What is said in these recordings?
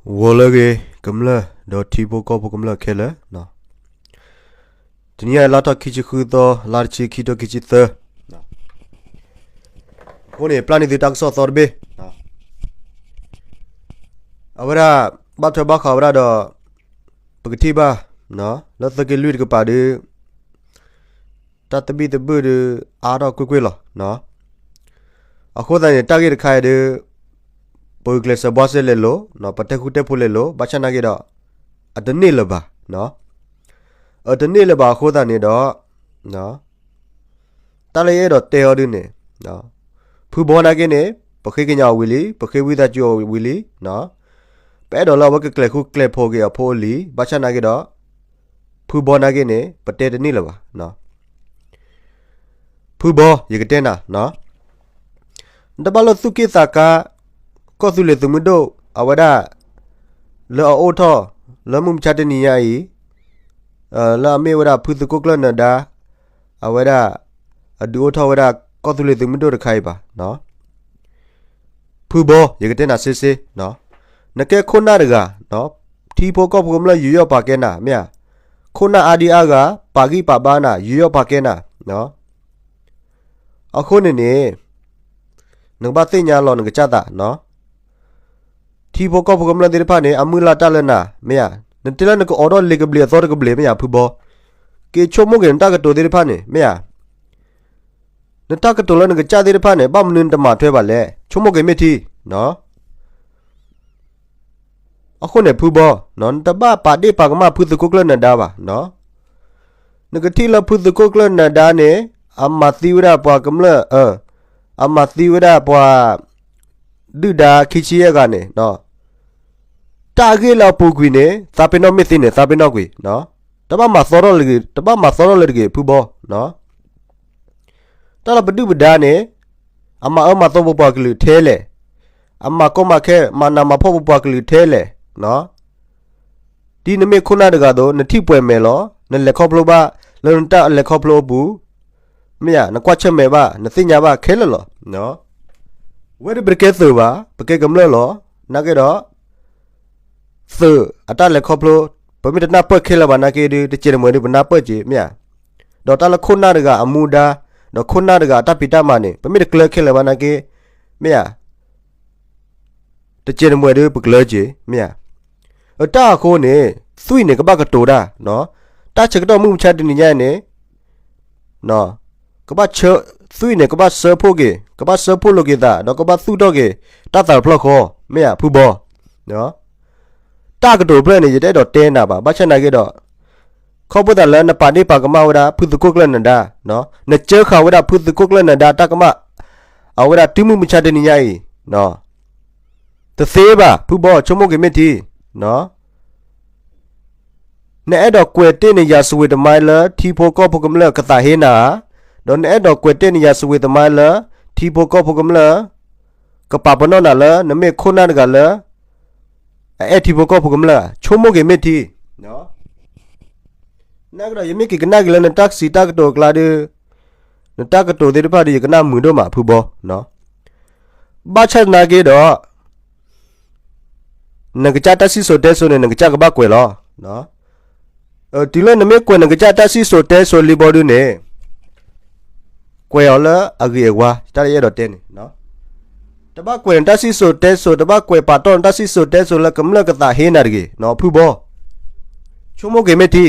ဂီၤလၢအဂ့ၤ ကမျၢၢ်ဒီးထံဖိကီၢ်ဖိကမျၢၢ်ခဲလၢာ်, တနံၤအံၤလါထီၣ်ခံဆံဃုသီ လါတဆံ ခံထိခံဆံသၢ, အဃိန့ၣ် ပျၢ်န့ၢ်သုတၢ်ကစီၣ်သီတဘ့ၣ်, အဝဲဒၣ် ဘၣ်ထွဲဘၣ်ဃးဝဲဒၣ်ဒီး ပကထံၣ်ဘၣ် လၢသုးက့လွံၢ်တကပၤဒီး တၢ်သဘံၣ်သဘုၣ်ဒီး အါထီၣ်ကွ့ၢ်ကွ့ၢ်လီၤ. အဃိသတးန့ၣ် တၢ်ဂ့ၢ်တခါအံၤဒီး ပဂုာ်ကျဲးစၢးဘှါစဲလဲၤလိၤ, ပတဲဃူတဲဖိးလဲၤလိၤ, ဘၣ်ဆၣ်နာ်က့ဒီး အတန့ၢ်လၢၤဘၣ်, အတန့ၢ်လၢၤဘၣ်အဃိသတးန့ၣ်ဒီး တၢ်လၢယအဲၣ်ဒိးတဲအီၤဒုန့ၣ်, ဖုဘီနာ်က့န့ၣ် ပဃ့ကညးအီၤဝံၤလံ, ပဃ့ဝံသးစူၤအီၤဝံၤလံ, ပအဲၣ်ဒိးလၢအဝဲကကျဲးဃူကျဲးဖိးက့ၤအဖိအလံၤ, ဘၣ်ဆၣ်နာ်က့ဒီး ဖုဘီနာ်က့န့ၣ် ပတဲတန့ၢ်လၢၤဘၣ်. ဖုဘီ ယကတဲနၤ, နတဘၣ်လၢသူၣ်က့ၣ်သးကါ ကီၢ်သူလ့ၤသုးမုၢ်ဒိၣ် အဝဲဒၣ် လၢအအိၣ်ထီၣ် လၢမုၢ်မဆါတနံၤညါအံၤ လၢအမ့ၢ်ဝဲဒၣ်ဖုသုးခိၣ်ကျၢၢ်နၢၤဒါ အဝဲဒၣ် အဒုးအိၣ်ထီၣ်ဝဲဒၣ် ကီၢ်သူလ့ၤသုးမုၢ်ဒိၣ်တခါအံၤဘၣ်. ဖုဘီ ယကတဲနၤစ့စ့, နကဲခိၣ်နၢ်တဂၤ, ထံဖိကီၢ်ဖိကမျၢၢ်ယူးယီၣ်ပာ်ကဲနၤ မ့ၢ်ဧါ, ခိၣ်နၢ်အါဒံအါဂၤ ပာ်ဂံၢ်ပာ်ဘါနၤ ယူးယီၣ်ပာ်ကဲနၤ, အဃိန့ၣ်န့ၣ် နကဘၣ်သ့ၣ်ညါလီၤနကစၢ်သး, ထံဖိကီၢ်ဖိကမျၢၢ်သ့ၣ်တဖၣ်န့ၣ် အမုၢ်လၢ်တၢ်လၢနၤ မ့ၢ်ဧါ, နတဲလၢနကအိးထီၣ်လ့ၤကဘျံးအသီတကဘျံး မ့ၢ်ဧါ ဖုဘီ, က့ၤဆိကမိၣ်က့ၤနတၢ်ကတိၤသ့ၣ်တဖၣ်န့ၣ် မ့ၢ်ဧါ, နတၢ်ကတိၤလၢနကစၢ်သ့ၣ်တဖၣ်န့ၣ် ဘၣ်မနုၤနတမၤထွဲဘၣ်လဲၣ်, ဆိကမိၣ်က့ၤမ့ၢ်ထံ အဃိန့ၣ်ဖုဘီ, နတဘၣ်ပာ်ဒ့ၣ်ပာ်ကမၣ်ဖုသုးခိၣ်ကျၢၢ်နၢၤဒါဘၣ်, နကထံၣ်လၢဖုသုးခိၣ်ကျၢၢ်နၢၤဒါန့ၣ် အမၤသံဝဲဒၣ်ပှၤကမျၢၢ်, အမၤသံဝဲဒၣ်ပှၤ ဒုၣ်ဒါခံဆံယဲၢ်ဂၤန့ၣ်, တၢ်အဂ့ၢ်လၢအပူၤကွံာ်န့ၣ် သးပ့ၤနီၣ်မ့ၢ်သ့န့ၣ် သးပ့ၤနီၣ်ကွံာ်, တဘၣ်မၤသီထီၣ်လၢၤတဂ့ၤ, တဘၣ်မၤသီထီၣ်လၢၤတဂ့ၤ ဖုဘီ, တၢ်လၢပဒုၣ်ပဒါန့ၣ် အမၤအၢမၤသီပပှၤကလုာ်ထဲလဲၣ်, အမၤကီမၤခဲ မၤနးမၤဖှီၣ်ပပှၤကလုာ်ထဲလဲၣ်, ဒ်နမ့ၢ်ခိၣ်နၢ်တဂၤအသိး နထံၣ်ပှဲၤမဲာ်လီၤ, နလဲၤခီဖျိဘၣ် လၢနတၢ်လဲၤခီဖျိအပူၤ, မ့ၢ်ဧါ, နကွၢ်ဆၢၣ်မဲာ်ဘၣ် နသ့ၣ်ညါဘၣ်ခဲလၢာ်လီၤ. ဝဲဒၣ်ပတကဲသုးဘၣ်, ပကဲကမျၢၢ်လီၤ. နာ်က့ဒီး သုးအတၢ်လဲၤခီဖျိ ပမ့ၢ်တနၢ်ပၢၢ်ခဲလၢာ်ဘၣ်နာ်က့ဒီး တစဲးတမှဲၤဒီးပနၢ်ပၢၢ်က့ၤ မ့ၢ်ဧါ, ဒီးတၢ်လၢခိၣ်နၢ်တဂၤအမူဒါ ဒီးခိၣ်နၢ်တဂၤအတၢ်ဖံးတၢ်မၤန့ၣ် ပမ့ၢ်တကျၢၤခဲလၢာ်ဘၣ်နာ်က့ မ့ၢ်ဧါ, တစဲးတမှဲၤဒီးပကျၢၤက့ၤ မ့ၢ်ဧါ. အတၢ်အဃိန့ၣ် သွံၣ်န့ၣ်ကဘၣ်ကတိၤတၢ်, တၢ်ဆၢကတီၢ်မုၢ်မဆါတနံၤညါအံၤန့ၣ် ကဘၣ်ဆၢ, သွံၣ်န့ၣ် ကဘၣ်စၢဖှိၣ်က့ၤ, ကဘၣ်စၢဖှိၣ်လိာ်က့ၤသး ဒီးကဘၣ်သူၣ်ထီၣ်က့ၤ တၢ်သးတဖျၢၣ်ဃီ, မ့ၢ်ဧါ ဖုဘီ. တၢ်ကတိၤဖျၢၣ်န့ၣ် ယတအဲၣ်ဒိးတဲနၤဘၣ်, ဘၣ်ဆၣ်နာ်က့ဒီး ခီဖျိသးလၢနပာ်ဒ့ၣ်ပာ်ကမၣ်ဝဲဒၣ် ဖုသုးခိၣ်ကျၢၢ်နၢၤဒါ, နစၢဃာ်ဝဲဒၣ် ဖုသုးခိၣ်ကျၢၢ်နၢၤဒါ တၢ်ကမၣ်, အဝဲဒၣ်တုၤမုၢ်မဆါတနံၤညါအံၤ တသ့ဘၣ် ဖုဘီ ဆိကမိၣ်က့ၤမ့ၢ်ထံ နအဲၣ်ဒိးကွဲးတ့ၢ်နယၤစူၤဝ့ၤတမဲလၢ ထံဖိကီၢ်ဖိကမျၢၢ်ကသးဟ့နၤဧါ, ဒီးနအဲၣ်ဒိးကွဲးတ့ၢ်နယၤစူၤဝ့ၤတမဲလၢ ထံဖိကီၢ်ဖိကမျၢၢ် ကပာ်ပနီၣ်နၤလၢ နမ့ၢ်ခိၣ်နၢ်တဂၤလၢ အအဲၣ်ထံဖိကီၢ်ဖိကမျၢၢ်ဧါ, ဆိကမိၣ်က့ၤမ့ၢ်ထံ နာ်က့ဒီး ယမ့ၢ်က့ၤကနၣ်က့ၤလၢနတၢ်စံးတၢ်ကတိၤအကျါဒီး နတၢ်ကတိၤသ့ၣ်တဖၣ်ဒီး ယကနၣ်မုာ်ဒိၣ်မး ဖုဘီ. ဘၣ်ဆၣ်နာ်က့ဒီး နကစၢ်တၢ်စံၣ်စိၤတဲစိၤန့ၣ် နကစၢ်ကဘၣ်ကွဲးလီၤ. တုၤလၢနမ့ၢ်ကွဲးနကစၢ်တၢ်စံၣ်စိၤတဲစိၤလံဘီဒုန့ၣ် ကွဲးအီၤလၢအဂ့ၤအဝါ တၢ်လၢယအဲၣ်ဒိးတဲန့ၣ် တဘၣ်ကွဲးနတၢ်စံၣ်စိၤတဲစိၤ, တဘၣ်ကွဲးပာ်တီၢ်နတၢ်စံၣ်စိၤတဲစိၤလၢကမျၢၢ်ကသးဟ့နၤတဂ့ၤ ဖုဘီ. ဆိကမိၣ်က့ၤမ့ၢ်ထံ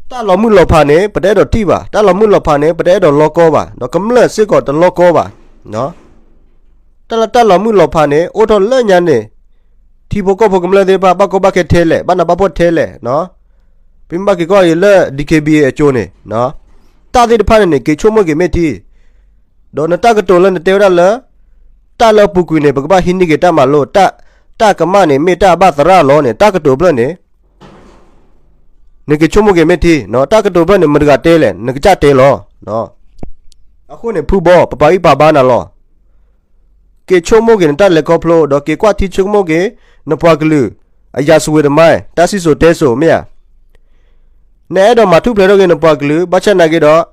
တၢ်လီၤမုၢ်လီၤဖးန့ၣ် ပတအဲၣ်ဒိးထံၣ်ဘၣ်, တၢ်လီၤမုၢ်လီၤဖးန့ၣ် ပတအဲၣ်ဒိးလီကီဘၣ်, ဒီးကမျၢၢ်စ့ၢ်ကီးတလီကီဘၣ်. တၢ်လၢတၢ်လီၤမုၢ်လီၤဖးန့ၣ် အိၣ်ထီၣ်လၢညါန့ၣ် ထံဖိကီၢ်ဖိကမျၢၢ်သ့ၣ်တဖၣ် ဘၣ်ကီဘၣ်ခဲထဲလဲၣ်, ဘၣ်နးဘၣ်ဖှီၣ်ထဲလဲၣ်, ပမ့ၢ်ဘၣ်က့ၤကွၢ်အံၤလၢ DKBA အစိၤန့ၣ် တၢ်သ့ၣ်တဖၣ်န့ၣ်န့ၣ် က့ၤဆိကမိၣ်က့ၤမ့ၢ်ထံ ဒီးနတၢ်ကတိၤလၢနတဲဝဲဒၣ်လၢ တၢ်လၢအပူၤကွံာ်န့ၣ် ပကဘၣ်ဟံးန့ၢ်က့ၤတၢ်မၤလိာ်, တၢ်ကမၣ်န့ၣ် မ့ၢ်တၢ်အဘၣ်သရၣ်လီၤန့ၣ် တၢ်ကတိၤဖျၢၣ်န့ၣ် နက့ၤဆိကမိၣ်က့ၤမ့ၢ်ထံ, တၢ်ကတိၤဖျၢၣ်န့ၣ် မတၤတဂၤတဲလဲၣ်, နကစၢ်တဲလီၤ. အဃိန့ၣ် ဖုဘီ ပပာ်ဂံၢ်ပာ်ဘါနၤလီၤ. က့ၤဆိကမိၣ်က့ၤနတၢ်လဲၤခီဖျိ ဒီးက့ၤကွၢ်ထံဆိကမိၣ်က့ၤ နပှၤကလုာ် အယၤစူၤဝ့ၤတမဲ တၢ်စံၣ်စိၤတဲစိၤ မ့ၢ်ဧါ. နအဲၣ်ဒိးမၤထူၣ်ဖျဲးထီၣ်က့ၤနပှၤကလုာ် ဘၣ်ဆၣ်နာ်က့ဒီး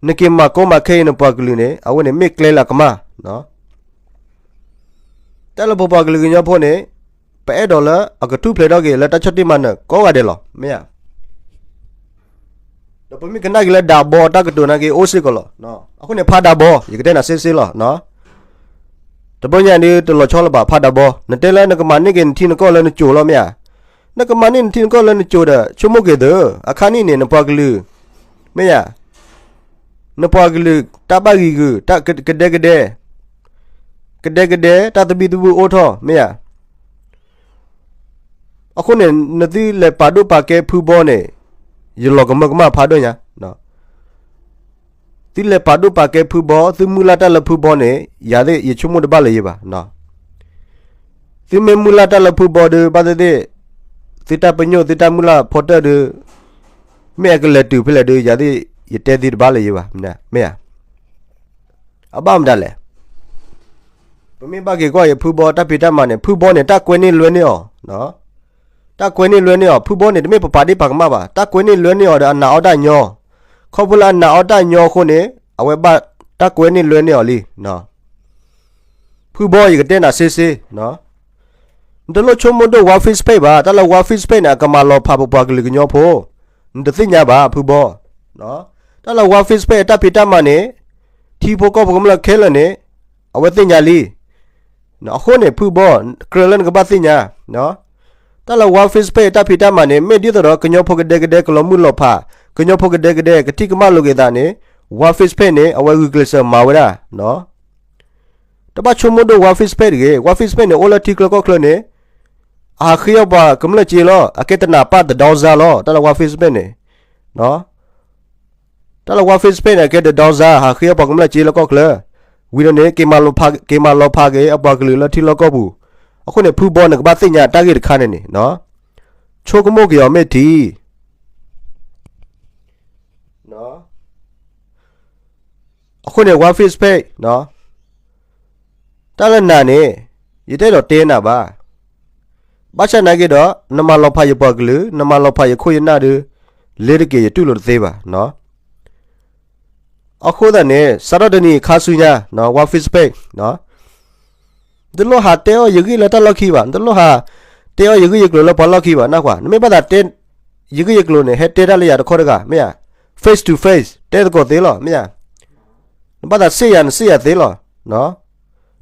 နက့ၤမၤကီမၤခဲအံၤနပှၤကလုာ်န့ၣ် အဝဲန့ၣ်မ့ၢ်ကျဲလၢအကမၣ် တၢ်လၢပပှၤကလုာ်ကညီဖိန့ၣ် ပအဲၣ်ဒိးလၢအကထူၣ်ဖျဲးထီၣ်က့ၤလၢတၢ်ဆီၣ်တံၢ်မၤနၢၤကိးဂၤဒဲးလီၤ မ့ၢ်ဧါ. ဒီးပမ့ၢ်ကနၣ်က့ၤလၢဒးဘီတၢ်ကတိၤနာ်က့အိၣ်စ့ၢ်ကီးလီၤ. အဃိန့ၣ် ဖးဒးဘီ ယကတဲနၤစ့စ့လီၤ. တဘျီညါဒုးတလီၤဆီလၢၤဘၣ် ဖးဒးဘီ နတဲလၢနကမၤန့ၢ်က့ၤနထံနကီၢ်လၢနစိၤလီၤ မ့ၢ်ဧါ. နကမၤန့ၢ်နထံနကီၢ်လၢနစိၤဒီး ဆိကမိၣ်က့ၤသု အခါနံၣ်န့ၣ် နပှၤကလုာ် မ့ၢ်ဧါ, နပှၤကလုာ်တၢ်ဘၣ်ဂံၤဂုာ် တၢ်ကဒဲကဒဲ ကဒဲကဒဲ တၢ်သဘံၣ်သဘုၣ်အိၣ်ထီၣ် မ့ၢ်ဧါ. အဃိန့ၣ် နသုလဲၤပာ်ဒိၣ်ပာ်ကဲဖုဘီန့ၣ် ယလီၤကမၢကမၣ်ဖးဒိၣ်ညါ. သုလဲၤပာ်ဒိၣ်ပာ်ကဲဖုဘီ သုမုၢ်လၢ်တၢ်လၢဖုဘီန့ၣ် ယၤသ့ၣ်ယဆိကမိၣ်တဘၣ်လၢၤယံၤဘၣ်. သုမ့ၢ်မုၢ်လၢ်တၢ်လၢဖုဘီဒီး ဘၣ်သ့ၣ်သ့ၣ် သုတၢ်ပညိၣ် သုတၢ်မုၢ်လၢ်ဖီတၢၢ်ဒီး မ့ၢ်အကလဲၤတုၤဖဲလဲၣ်ဒီး ယၤသ့ၣ်ယတဲသုတဘၣ်လၢၤယံၤဘၣ် မ့ၢ်ဧါ. အဘၣ်မတၤလဲၣ်. ပမ့ၢ်ဘၣ်က့ၤကွၢ်အံၤ ဖုဘီတၢ်ဖံးတၢ်မၤန့ၣ် ဖုဘီန့ၣ် တၢ်ကွဲန့ၢ်လွဲန့ၢ်အီၤ, တၢ်ကွဲန့ၢ်လွဲန့ၢ်အီၤ ဖုဘီန့ၣ် တမ့ၢ်ပပာ်ဒ့ၣ်ပာ်ကမၣ်ဘၣ်, တၢ်ကွဲန့ၢ်လွဲန့ၢ်အီၤဒီးအနာ်အီၣ်တၢ်ညီ, ခီဖျိလၢအနာ်အီၣ်တၢ်ညီအဃိန့ၣ် အဝဲဘၣ်တၢ်ကွဲန့ၢ်လွဲန့ၢ်အီၤလံ. ဖုဘီယကတဲနၤစ့စ့ နတလိၣ်ဆိကမိၣ်ဒိၣ် War Face Page ဘၣ်, တၢ်လၢ War Face Page န့ၣ် အကမၤလီၤဖးပပှၤကလုာ်ကညီဖိ, နတသ့ၣ်ညါဘၣ် ဖုဘီ. တၢ်လၢ War Face Page တၢ်ဖံးတၢ်မၤန့ၣ် ထံဖိကီၢ်ဖိကမျၢၢ်ခဲလၢာ်န့ၣ် အဝဲသ့ၣ်ညါလံ. အဃိန့ၣ် ဖုဘီ ကြၢးလၢနကဘၣ်သ့ၣ်ညါ တၢ်လၢ War Face Page တၢ်ဖံးတၢ်မၤန့ၣ် မ့ၢ်ဒ်သိးဒီး ကညီဖိကဒဲကဒဲကလီၤမုၢ်လီၤဖး, ကညီဖိကဒဲကဒဲကထံၣ်ကမၣ်လိာ်က့ၤသးန့ၣ် War Face Page န့ၣ် အဝဲဂုာ်ကျဲးစၢးမၤဝဲဒၣ် တဘၣ်ဆိကမိၣ်ဒိၣ် War Face Page တဂ့ၤ, War Face Page န့ၣ် အိၣ်လၢထံချၢကီၢ်ချၢန့ၣ် အဟးဃ့အီၣ်ပှၤကမျၢၢ်စ့လီၤ, အကဲတနးပၢ်တဒီစါလီၤ, တၢ်လၢ War Face Page န့ၣ် တၢ်လၢ War Face Page န့ၣ် အကဲတဒီစါ ဟးဃ့အီၣ်ပှၤကမျၢၢ်စ့လၢကီၢ်ချၢ, ဝံၤဒီးန့ၣ် က့ၤမၤလီၤဖးက့ၤအပှၤကလုာ်လၢထံလီၢ်ကီၢ်ပူၤ, အဃိန့ၣ် ဖုဘီန့ၣ် ကဘၣ်သ့ၣ်ညါတၢ်ဂ့ၢ်တခါန့ၣ်န့ၣ် ဆိကမိၣ်က့ၤအီၤမ့ၢ်ထံ အဃိန့ၣ် War Face Page တၢ်လၢနၤန့ၣ် ယတအဲၣ်ဒိးတဲနၤဘၣ်. ဘၣ်ဆၣ်နာ်က့ဒီး နမၤလီၤဖးယပှၤကလုာ်, နမၤလီၤဖးယခိၣ်ယနၢ်ဒီး လ့ၤတက့ၤ ယတူၢ်လိာ်တသ့ဘၣ်. အဃိသတးန့ၣ် စးထီၣ်တနံၤခါဆူညါ War Face Page နတလိၣ်ဟးတဲအီၣ်ယဂ့ၢ်လၢတၢ်လီၢ်ခံဘၣ်, နတလိၣ်ဟးတဲအီၣ်ယဂ့ၢ်ယကျိၤလၢပှၤလီၢ်ခံဘၣ်, နၢ်ဟူဧါ, နမ့ၢ်ဘၣ်သးတဲယဂ့ၢ်ယကျိၤန့ၣ် ဟဲတဲတၢ်လၢယၤတခီတဂၤ မ့ၢ်ဧါ, face to face တဲသကိးသ့လီၤ မ့ၢ်ဧါ, နဘၣ်သးစ့ၢ်ယၤ နစ့ၢ်ယၤသ့လီၤ.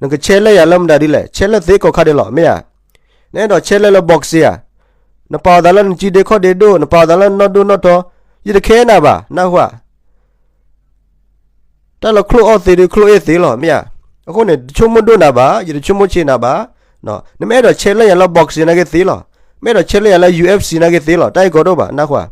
နကဆဲးလဲၢ်ယၤလၢမတၤဒ်လဲၣ်, ဆဲးလဲၢ်သ့ကိးခါဒဲးလီၤ မ့ၢ်ဧါ, နအဲၣ်ဒိးဆဲးလဲၢ်လၢ boxing ဧါ, နပာ်အသးလၢနကံဒ့ခီၣ်ဒ့ဒိၣ်, နပာ်အသးလၢနနီၢ်ဒိၣ်နီၢ်ထီ, ယတခဲနၤဘၣ် နၢ်ဟူဧါ တၢ်လၢချိၣ်အီၣ်သ့ဒီးချိၣ်အ့ၣ်သ့လီၤ မ့ၢ်ဧါ, အဃိန့ၣ် တဆိကမိၣ်ဒိၣ်နၤဘၣ်, ယတဆိကမိၣ်ဆံးနၤဘၣ်, နမ့ၢ်အဲၣ်ဒိးဆဲးလဲၢ်ယၤလၢ boxing နာ်က့သ့လီၤ, မ့ၢ်အဲၣ်ဒိးဆဲးလဲၢ်ယၤလၢ U F C နာ်က့သ့လီၤ, တၢ်အံၤကီဒိၣ်ဘၣ် နၢ်ဟူဧါ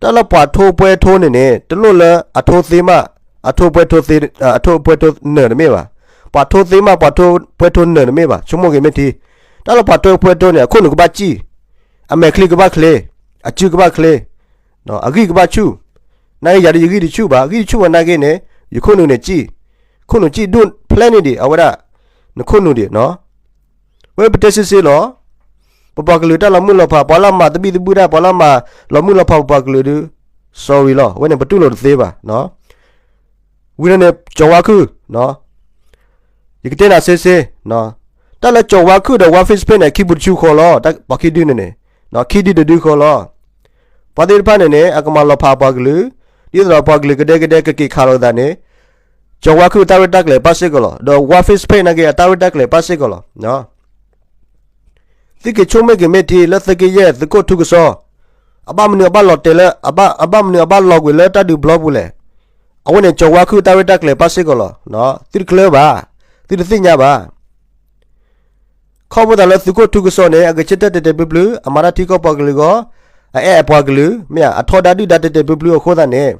တၢ်လၢပှၤထိပှဲၤထိန့ၣ်န့ၣ် တလိၣ်လၢအထိသ့မး, အထိပှဲၤထိသ့, အထိပှဲၤထိနၢၤတမ့ၢ်ဘၣ်, ပှၤထိသ့မး ပှၤထိပှဲၤထိနၢၤတမ့ၢ်ဘၣ်, ဆိကမိၣ်က့ၤမ့ၢ်ထံ, တၢ်လၢပှၤထိပှဲၤထိန့ၣ် အခိၣ်နူာ်ကဘၣ်စံၣ်, အမဲာ်ချံကဘၣ်ချ့, အစုကဘၣ်ချ့, အဂံၢ်ကဘၣ်ဆူၣ်, နာ်က့ယၤဒီးယဂံၢ်တဆူၣ်ဘၣ်, ဂံၢ်တဆူၣ်ဘၣ်နာ်က့န့ၣ် ယခိၣ်နူာ်န့ၣ်စံၣ်, ခိၣ်နူာ်စံၣ်ဒိၣ်ဖျဲန့ၣ်ဒံး အဝဲဒၣ် နခိၣ်နူာ်ဒံး ဝဲပတဲစ့စ့လီၤ, ပပှၤကလုာ်တၢ်လီၤမုၢ်လီၤဖး ပှၤလၢအမၤသဘံၣ်သဘုၣ်တၢ် ပှၤလၢအမၤလီၤမုၢ်လီၤဖးပပှၤကလုာ်ဒီး sorry လီၤ, အဝဲန့ၣ် ပတူၢ်လိာ်တသ့ဘၣ်. ဝံၤန့ၣ် ကၠီၤဝါခုၣ်, ယကတဲနၤစ့စ့, တၢ်လၢကၠီၤဝါခုၣ်ဒီး War Face Page န့ၣ် ခံပူၤတဆူဃီလီၤ, ပှၤခံဒုန့ၣ်န့ၣ်, ခံဒုတဒုဃီလီၤ. ပှၤသ့ၣ်တဖၣ်န့ၣ်န့ၣ် အကမၤလီၤဖးပှၤကလုာ်, ဒ်သိးဒီးပှၤကလုာ်ကဒဲကဒဲကက့ၤခးလိာ်သးန့ၣ် ကၠီၤဝါခုၣ်တၢ်ရဲၣ်တၢ်ကျဲၤပၣ်စ့ၢ်ကီးလီၤ, ဒီး War Face Page နာ်က့ အတၢ်ရဲၣ်တၢ်ကျဲၤပၣ်စ့ၢ်ကီးလီၤ. သုက့ၤဆိကမိၣ်က့ၤမ့ၢ်ထံလၢသုးက့ယဲၢ်သုးခိၣ်ထူကစီၣ်, အဘၣ်မနုၤအဘၣ်လီၤတဲာ်လၢ အဘၣ်မနုၤအဘၣ်လီၤကွံာ်လၢတၢ်ဒုးဘျီပူၤလဲၣ်. အဝဲန့ၣ် ကၠီၤဝါခုၣ်တၢ်ရဲၣ်တၢ်ကျဲၤပၣ်စ့ၢ်ကီးလီၤ. သုတချၢဘၣ်, သုတသ့ၣ်ညါဘၣ်. ခီဖျိသးလၢသုးခိၣ်ထူကစီၣ်န့ၣ် အကဆၢထၢၣ်တဲာ်တဲာ်ဖျုးဖျုး, အမၤတၢ်ထံကီၢ်ပှၤကလုာ်အဂီၢ်, အအဲၣ်အပှၤကလုာ်, မ့ၢ်အထီဒါဒုၣ်ဒါတဲာ်တဲာ်ဖျုးဖျုးအဃိသတးန့ၣ်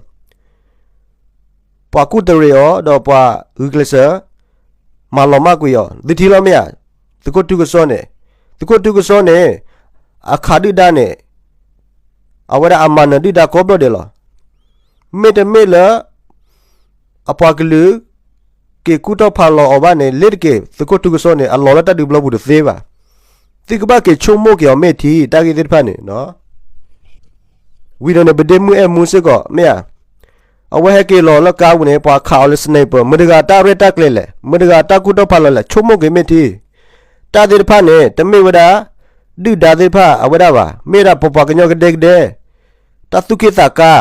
ပှၤကူၣ်တရံးအီၤ ဒီးပှၤဂုာ်ကျဲးစၢး မၤလီၤမၢ်ကွံာ်အီၤ သုထံၣ်လီၤမ့ၢ်ဧါ. သုးခိၣ်ထူကစီၣ်န့ၣ်, သုးခိၣ်ထူကစီၣ်န့ၣ် အခးဒုၣ်ဒါန့ၣ် အဝဲဒၣ်အမၤနၢၤဒုၣ်ဒါကိးဘျီဒဲးလီၤ. မ့တမ့ၢ်လၢ အပှၤကလုာ် က့ၤကူၣ်ထီၣ်ဖးလီၤအီၤဘၣ်န့ၣ် လ့ၤတက့ၤ သုးခိၣ်ထူကစီၣ်န့ၣ် အလီၤလၢတၢ်ဒုးဘျီပူၤတသ့ဘၣ်. သုကဘၣ်က့ၤဆိကမိၣ်က့ၤအီၤမ့ၢ်ထံ တၢ်ဂ့ၢ်သ့ၣ်တဖၣ်န့ၣ် ဝံၤဒီးန့ၣ် ပဒ့မုၣ်အဲၣ်မူစ့ၢ်ကီး မ့ၢ်ဧါ. အဝဲဟဲက့ၤလီၤလၢကါပူၤန့ၣ် ပှၤခးအီၤလၢ sniper မတၤတဂၤတၢ်ရဲၣ်တၢ်ကျဲၤလဲၣ်, မတၤတဂၤတၢ်ကူၣ်ထီၣ်ဖးလီၤလဲၣ်, ဆိကမိၣ်က့ၤမ့ၢ်ထံ. တၢ်သ့ၣ်တဖၣ်န့ၣ် တမ့ၢ်ဝဲဒၣ် ဒုၣ်ဒါသ့ၣ်တဖၣ်အဝဲဒၣ်ဘၣ်, မ့ၢ်ဝဲဒၣ်ပပှၤကညီကဒဲကဒဲ တၢ်သူၣ်က့ၣ်သးကါ.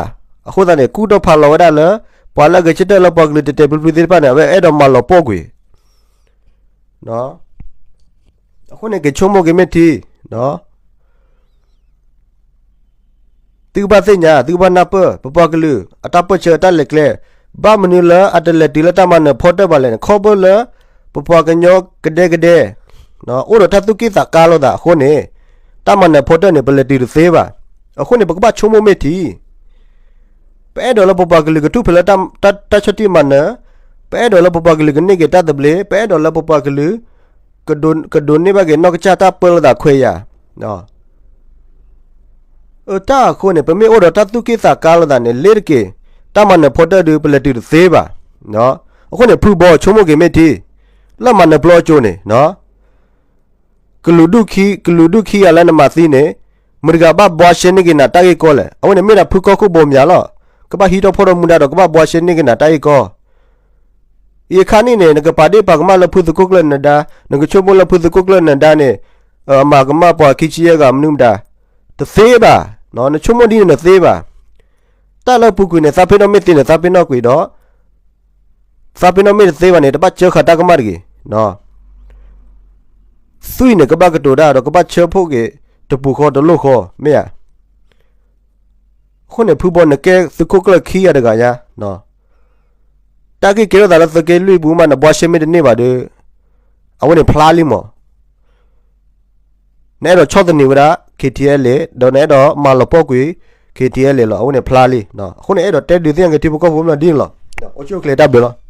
အဃိသတးန့ၣ် ကူၣ်ထီၣ်ဖးလီၤဝဲဒၣ်လၢ ပှၤလၢအဂဲၤဆၢထၢၣ်လၢပှၤကလုာ်တဲာ်တဲာ်ဖျုးဖျုးသ့ၣ်တဖၣ်န့ၣ် အဝဲအဲၣ်ဒိးမၤလီၤပှီၢ်ကွံာ် အဃိန့ၣ် က့ၤဆိကမိၣ်က့ၤမ့ၢ်ထံ. သုကဘၣ်သ့ၣ်ညါ, သုကဘၣ်နၢ်ပၢၢ် ပပှၤကလုာ်အတၢ်ပၢၢ်ဆၢအတၢ်လဲၤကျဲ, ဘၣ်မနုၤလၢအတလဲၤတုၤလၢတၢ်မၤနၢၤဖီတၢၣ်ဘၣ်လဲၣ်န့ၣ် ခီဖျိလၢ ပပှၤကညီကဒဲကဒဲ အိၣ်ဒီးတၢ်သူၣ်က့ၣ်သးကါလိာ်သးအဃိန့ၣ် တၢ်မၤနၢၤဖီတၢၣ်န့ၣ် ပလဲၤတုၤတသ့ဘၣ်. အဃိန့ၣ် ပကဘၣ်ဆိကမိၣ်မ့ၢ်ထံ. ပအဲၣ်ဒိးလၢပပှၤကလုာ်ကထူၣ်ဖျဲးလၢတၢ်ဆၢထံၣ်မၤနၢၤ, ပအဲၣ်ဒိးလၢပပှၤကလုာ်ကန့ၢ်က့ၤတၢ်သဘျ့, ပအဲၣ်ဒိးလၢပပှၤကလုာ် ကဒိးန့ၢ်ဘၣ်က့ၤနီၢ်ကစၢ်တၢ်ပၢလိာ်သးခွဲးယာ် အတၢ်အဃိန့ၣ် ပမ့ၢ်အိၣ်ဒီးတၢ်သူၣ်က့ၣ်သးကါလိာ်သးန့ၣ် လ့တက့ၤ တၢ်မၤနၢၤဖီတၢၣ်ဒုး ပလဲၤတုၤတသ့ဘၣ်. အဃိန့ၣ် ဖုဘီဆိကမိၣ်က့ၤမ့ၢ်ထံ, လၢမၤနၢၤပျီအကၠိန့ၣ် ကလုာ်ဒူၣ်ခံ, ကလုာ်ဒူၣ်ခံဂၤလၢနမၤသံန့ၣ် မတၤတဂၤဘၣ်ဘှါရှဲန့ၢ်က့ၤနၤတၢ်ဂ့ၢ်ကီလဲၣ်. အဝဲန့ၣ်မ့ၢ်ဒၣ်ဖုကီၢ်ခိၣ်ဘိမၠးလီၤ. ကဘၣ်ဟံးထီၣ်ဖီၣ်ထီၣ်မူဒါဒီး ကဘၣ်ဘှါရှဲန့ၢ်က့ၤနၤတၢ်ဂ့ၢ်ကီ ယခါနံၣ်န့ၣ် နကပာ်ဒ့ၣ်ပာ်ကမၣ်လၢဖုသုးခိၣ်ကျၢၢ်နဒါ, နကဆိကမိၣ်လၢဖုသုးခိၣ်ကျၢၢ်နဒါန့ၣ် အမၤကမၣ်ပှၤခံဆံယဲၢ်ဂၤမနုၤမတၤ, တသ့ဘၣ်. နဆိကမိၣ်ဒ်န့ၣ်နသ့ဘၣ်. တၢ်လၢပူၤကွံာ်န့ၣ် သးပ့ၤနီၣ်မ့ၢ်သ့န့ၣ် သးပ့ၤနီၣ်ကွံာ်ဒီး သးပ့ၤနီၣ်မ့ၢ်တသ့ဘၣ်န့ၣ် တဘၣ်စၢဃာ်တၢ်ကမၣ်တဂ့ၤ. သွံၣ်န့ၣ် ကဘၣ်ကတိၤတၢ်ဒီး ကဘၣ်ဆၢဖှိၣ်က့ၤ တပူၤဃီတလိၣ်ဃီ မ့ၢ်ဧါ. အဃိန့ၣ် ဖုဘီနကဲသုးခိၣ်ကျၢၢ်ခံဂၤတဂၤညါ, တၢ်ဂ့ၢ်ကဲထီၣ်သးလၢသုးက့လွံၢ်ပူၤမး နဘှါရှဲမ့ၢ်တန့ၢ်ဘၣ်ဒီး အဝဲန့ၣ်ဖျါလံမး. နအဲၣ်ဒိးဆီၣ်သနံးဝဲဒၣ် KTLA ဒီးနအဲၣ်ဒိးမၤလီၤပှီၢ်ကွံာ် KTLA လီၤ. အဝဲန့ၣ်ဖျါလံ. အဃိန့ၣ် အဲၣ်ဒိးတဲဒုးသ့ၣ်ညါက့ၤထံဖိကီၢ်ဖိမးဒ်န့ၣ်လီၤ. အိၣ်ဆူၣ်အိၣ်ချ့တၢ်ဘျုးလီၤ.